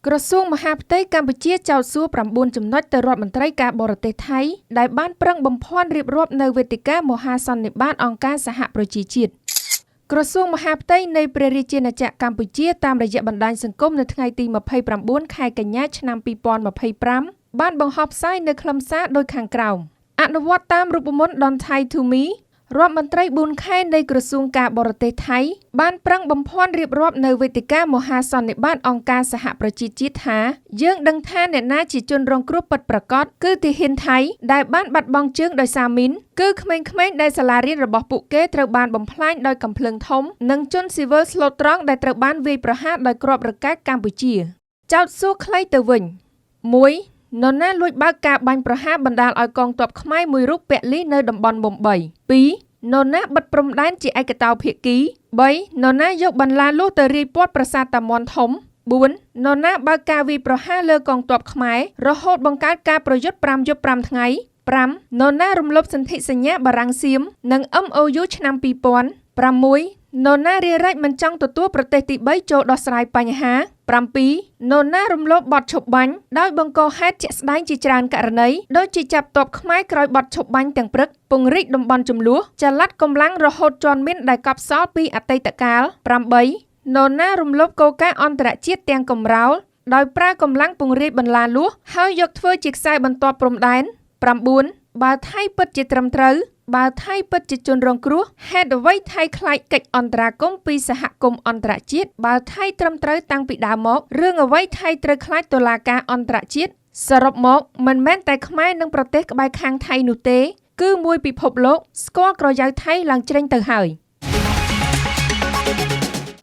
ក្រសួងមហាផ្ទៃកម្ពុជាចោទសួរ9ចំណុចទៅរដ្ឋមន្ត្រីការបរទេសថៃដែលបានប្រឹងបំភាន់រៀបរាប់នៅវេទិកាមហាសន្និបាតអង្គការសហប្រជាជាតិក្រសួងមហាផ្ទៃនៃព្រះរាជាណាចក្រកម្ពុជាតាមរយៈបណ្ដាញសង្គមនៅថ្ងៃទី29ខែកញ្ញាឆ្នាំ2025បានបង្ហោះផ្សាយនៅខ្លឹមសារដូចខាងក្រោមអនុវត្តតាមរូបមន្ត Don't Thai to Me រដ្ឋមន្ត្រី4ខែនៃក្រសួងការបរទេសថៃបានប្រឹងបំភាន់រៀបរាប់នៅវេទិកាមហាសន្និបាតអង្គការសហប្រជាជាតិថាយើងដឹងថាអ្នកណាជាជនរងគ្រោះពិតប្រាកដគឺទាហានថៃដែលបានបាត់បង់ជើងដោយសារមីនគឺក្មេងៗដែលសាលារៀនរបស់ពួកគេត្រូវបានបំផ្លាញដោយកាំភ្លើងធំនិងជនស៊ីវិលស្លូតត្រង់ដែលត្រូវបានវាយប្រហារដោយគ្រាប់រ៉ុកែតកម្ពុជាចោទសួរខ្លីទៅវិញ1នរណាលួចបើកការបាញ់ប្រហារបណ្ដាលឲ្យកងទ័ពខ្មែរមួយរូបពលីនៅតំបន់មុំ3 2នរណាបិទព្រំដែនជាឯកតោភាគី3នរណាយកបន្លាលួសទៅរាយព័ទ្ធប្រាសាទតាមាន់ធំ4នរណាបើកការវាយប្រហារលើកងទ័ពខ្មែររហូតបង្កើតការប្រយុទ្ធ5យប់5ថ្ងៃ5នរណារំលោភសន្ធិសញ្ញាបារាំងសៀមនិង MOU ឆ្នាំ2000 6នរណារារែកមិនចង់ទទួលប្រទេសទី3ចូលដោះស្រាយបញ្ហា7នរណារំលោភបទឈប់បាញ់ដោយបង្កហេតុជាក់ស្ដែងជាច្រើនករណីដូចជាចាប់ទ័ពខ្មែរក្រោយបទឈប់បាញ់ទាំងព្រឹកពង្រីកតំបន់ចំនួនចល័តកម្លាំងរហូតជាន់មីនដែលកប់សល់ពីអតីតកាល8នរណារំលោភគោលការណ៍អន្តរជាតិទាំងកំរោលដោយប្រើកម្លាំងពង្រាយបន្លាលួសហើយយកធ្វើជាខ្សែបន្ទាត់ព្រំដែន9បើថៃពិតជាត្រឹមត្រូវបើថៃពិតជាជនរងគ្រោះហេតុអ្វីថៃខ្លាចកិច្ចអន្តរាគមន៍ពីសហគមន៍អន្តរជាតិបើថៃត្រឹមត្រូវតាំងពីដើមមករឿងអ្វីថៃត្រូវខ្លាចតុលាការអន្តរជាតិសរុបមកមិនមែនតែខ្មែរនិងប្រទេសក្បែរខាងថៃនោះទេគឺមួយពិភពលោកស្គាល់ក្រយៅថៃឡើងជ្រេញទៅហើយ។